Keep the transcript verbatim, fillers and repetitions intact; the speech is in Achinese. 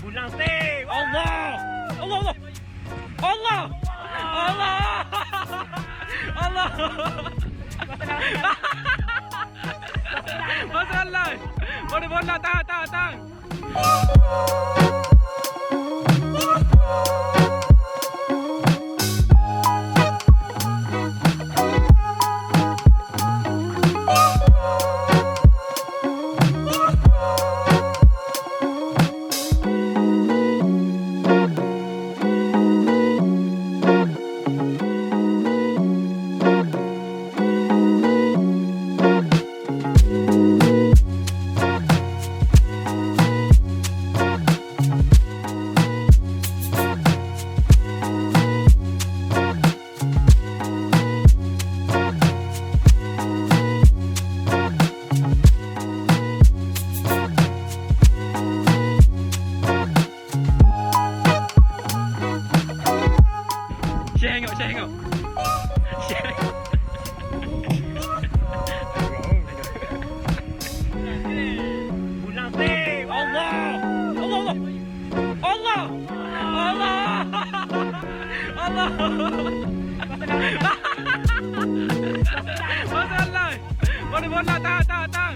Bulang teh. Allah! Allah, Allah! Allah! Allah! Allah! Masalah. Boleh bola, tahan, tahan, tahan. Syekh tengok, Syekh tengok. Syekh tengok. Bulang teh. Allah! Allah, Allah! Allah! Allah! Allah! Masalah. Boleh bola, tahan, tahan, tahan.